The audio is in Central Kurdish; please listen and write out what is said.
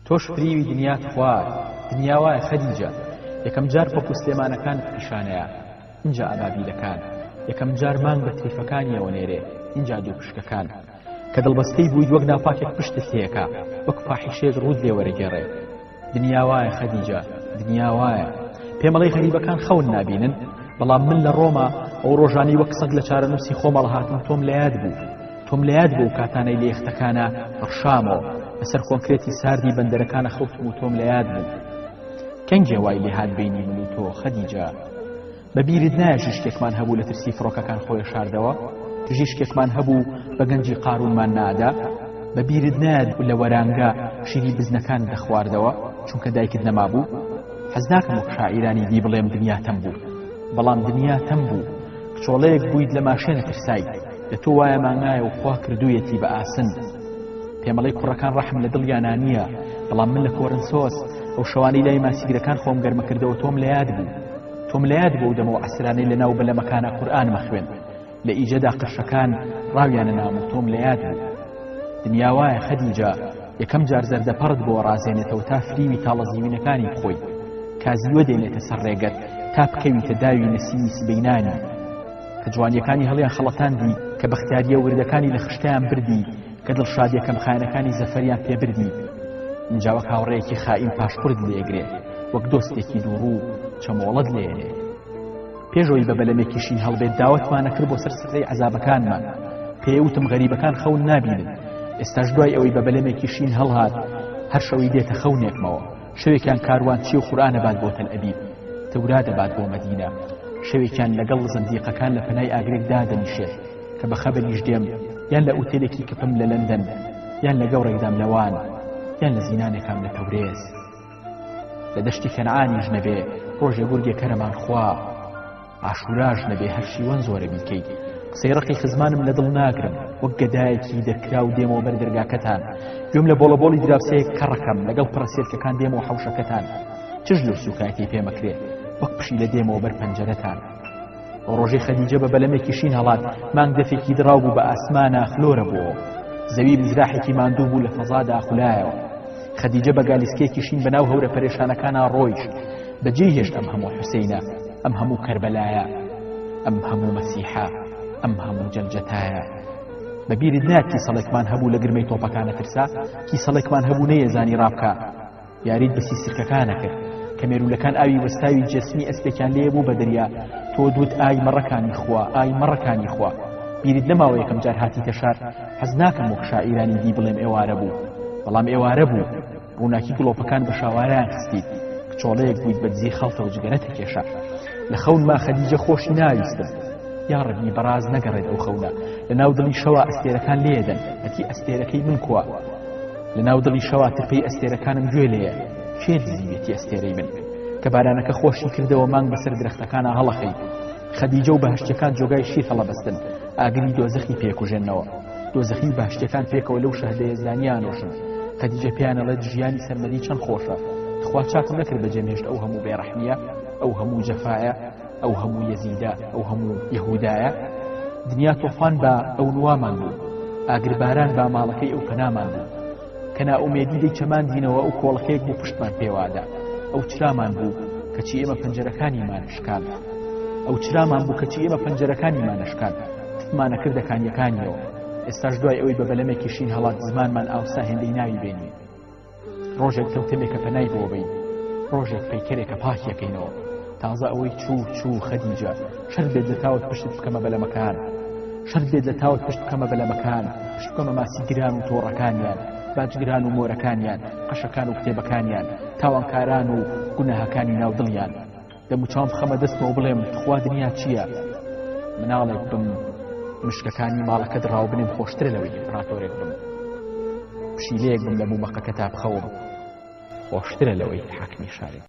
تۆش فریوی دنیات خوارد. دنیا وایە خەدیجە. یەکەم جار پەپوو سلێمانەکانت پیشانەیا. ئینجا ئەبابیلەکان. یەکەم جار مانگ بە تریفەکانیەوە نێرێ. ئینجا دووپشکەکان. کە دڵبەستەی بوویت وەک ناپاکێک پشتت تێکا. وەک فاحیشەیەک ڕووت لێ وەرەگێڕێ. دنیا وایە خەدیجە، دنیا وایە. پێمەڵێی غەریبەکان خەون نابینن؟ بەڵام من لە ڕۆما ئەو ڕۆژانەی وەک سەگ لە چارەنووسی خۆم هەڵهاتم تۆم لە یاد بوو. تۆم لە یاد بوو کاتانەی لە یەختەکانە ڕشامەوە لەسەر کۆنکرێتی ساردی بەندەرەکانە خەوتم و تۆم لە یاد بوو. کەنگێ وای لێهات بینی من و تۆ خەدیجە؟ بە بیرت نایە ژیشکێکمان هەبوو لە ترسی فڕۆکەکان خۆی شاردەوە؟ ژیشکێکمان هەبوو بە گەنجی قارونمان نادا؟ بە بیرت نایەت لە وەرانگە شیری بزنەکان دەخواردەوە چونکە دایکت نەمابوو؟ حەز ناکەم وەک شاعیرانی دی بڵێم دنیا تەم بوو، بەڵام دنیا تەم بوو. کچۆڵەیەک بوویت لە ماشێنە ترسایت، لە تۆ وایە مانگایە و خوا کردوویەتی بە ئاسن. پێمەڵێی کوڕەکان ڕەحم لە دڵیانا نییە، بەڵام من لە کۆرنسۆس ئەو شەوانەی لای ماسیگرەکان خۆم گەرمەکردەوە تۆم لە یاد بوو. تۆم لە یاد بوو ئەو دەمەو عەسرانەی لە ناو بەلەمەکانا قورئانم ئەخوێند. لە ئیجەدا قرشەکان ڕاویانە نام و تۆم لە یاد بوو. دنیا وایە خەدیجە، یەکەم جار زەردەپەڕت بۆ ڕازێنێتەوە تا فریوی تاڵە زیوینەکانی بخۆی. کازیوە دێنێتە سەر ڕێگەت تا بکەویتە داوی نەسیمی سبەینانی. کە جوانیەکانی هەڵیان خەڵەتاندی، کە بەختیاریە وردەکانی لە خشتەیان بردی، کە دڵشادیە کەمخایەنەکانی زەفەریان پێ بردی. ئینجا وەک هاوڕێیەکی خائین پاشقورت لێگرێ، وەک دۆستێکی دووڕوو چەمۆڵەت لێنێ. پێش ئەوەی بە بەلەمێکی شین هەڵبێت داوەتمانە کرد بۆ سەر سفرەی عەزابەکانمان. پێی وتم غەریبەکان خەون نابینن. ئێستاش دوای ئەوەی بە بەلەمێکی شین هەڵهات هەر شەوی دێتە خەونێکمەوە. شەوێکیان کاروانچی و قورئان ئەبات بۆ تەلئەبیب، تەورا دەبات بۆ مەدینە. شەوێکیان لەگەڵ زەندیقەکان لە پەنای ئاگرێک دادەنیشێت کە بە خەبەریش دێم یان لە ئوتێلێکی کپم لە لەندەن یان لە گەوڕێکدام لە وان یان لە زینانێکام لە تەورێز. لە دەشتی کەنعانیش نەبێ ڕۆژێ گورگێ کەرەمان خوا. عاشوراش نەبێ هەر شیوەن زۆرە بیکەی. قسەی ڕقی خزمانم لە دڵ ناگرم، وەک گەدایەکی دەرکراو دێمەوە بەر دەرگاکەتان. گوێم لە بۆڵەبۆڵی دراوسێیەک کەڕەکەم، لەگەڵ پەڕەسێلکەکان دێمەوە حەوشەکەتان. چش لەو سووکایەتیەی پێ مەکرێ، وەک پشیلە دێمەوە بەر پەنجەرەتان. ئەو ڕۆژەی خەدیجە بە بەلەمێکی شین هەڵات، مانگ دەفێکی دڕاو بوو بە ئاسمانا خلۆرە بۆوە. زەوی مزراحێکی ماندوو بوو لە فەزادا خولایەوە. خەدیجە بە گالیسکەیەکی شین بەناو هەورە پەرێشانەکانا ڕۆیشت. بەجێی هێشت ئەم هەموو حوسەینە، ئەم هەموو کەربەلایە، ئەم هەموو مەسیحە، ئەم هەموو جەلجەتایە. بە بیرت نایەت کیسەڵێکمان هەبوو لە گرمەی تۆپەکانە ترسا؟ کیسەڵێکمان هەبوو نەیەزانی ڕابکا. یاریت بە سیسرکەکانە کرد. کە مێروولەکان ئاوی وەستاوی جێسمی ئەسپێکیان لێ بوو بە دەریا، تۆ دوت ئای مەڕەکانی خوا، ئای مەڕەکانی خوا. بیرت نەماوە یەکەم جار هاتیتە شار؟ حەز ناکەم وەک شاعیرانی دی بڵێم ئێوارە بوو. بەڵام ئێوارە بوو. ڕووناکی گڵۆپەکان بە شاوارایان خستیت. کچۆڵەیەک بوویت بە دزی خەڵتە و جگەرەت کێشا. لە خەونما خەدیجە خۆشی ناویستم. یاڕەبی بەڕاز نەگەڕێت ئەو خەونە. لە ناو دڵی شەوا ئەستێرەکان لێدەن. ئەتی ئەستێرەکەی من کوا؟ لە ناو دڵی شەوا ترپەی ئەستێرەکانم گوێ لێیە. کێ دزیوێتی ئەستێرەی من؟ کە بارانەکە خۆشی کردەوە مانگ بەسەر درەختەکانا هەڵەخەی. خەدیجە و بەهەشتیەکان جۆگای شیر هەڵەبەستن، ئاگری دۆزەخی پێکوژێننەوە. دۆزەخی و بەهەشتیەکان پێکەوە لەو شەهدە یەزدانیە ئەنۆشن. خەدیجە پێیان ئەڵێت ژیانی سەرمەدی چەند خۆشە. تخوا چاکم نەکرد بەجێم هێشت ئەو هەموو بێڕەحمیە، ئەو هەموو جەفایە، ئەو هەموو یەزیدە، ئەو هەموو یەهودایە. دنیا تۆفان با ئەو نوامان بوو، ئاگرباران با ماڵەکەی ئەو پەنامان بوو. کە نائومێدی دەیچەماندینەوە ئەو کۆڵەکەیەک بوو پشتمان پێوادا، ئەو چرامان بوو کەچی ئێمە پەنجەرەکانیمان شکاند. ئەو چرامان بوو کەچی ئێمە پەنجەرەکانیمان نەشکاند، تفمانە کردە کانیەکانیەوە. ئێستاش دوای ئەوەی بە بەلەمێکی شین هەڵات زمانمان ئاوسا هێندەی ناوی بێنین. ڕۆژێک تەوتەمێکە پەنای بۆ بەین، ڕۆژێک پەیکەرێکە پاکیەکەینەوە. تازە ئەوەی چوو چوو خەدیجە، شەرت بێت لە تاوت پشتت بکەمە بەلەمەکان، شەرت بێت لە تاوت پشت بکەمە بەلەمەکان، پشت بکەمە ماسیگران و تۆڕەکانیان، باجگران و مۆرەکانیان، قەشەکان و کتێبەکانیان، تاوانکاران و گوناهەکانی ناو دڵیان. دەموچاوم بخەمە دەستمەوە بڵێم تخوا دنیا چییە؟ مناڵێک بم مشکەکانی ماڵەکەت ڕاو بنێم خۆشترە لەوەی ئیمپراتۆرێک بم. پشیلەیەک بم لە مومەقەکەتا بخەوم خۆشترە لەوەی حاکمی شارێک.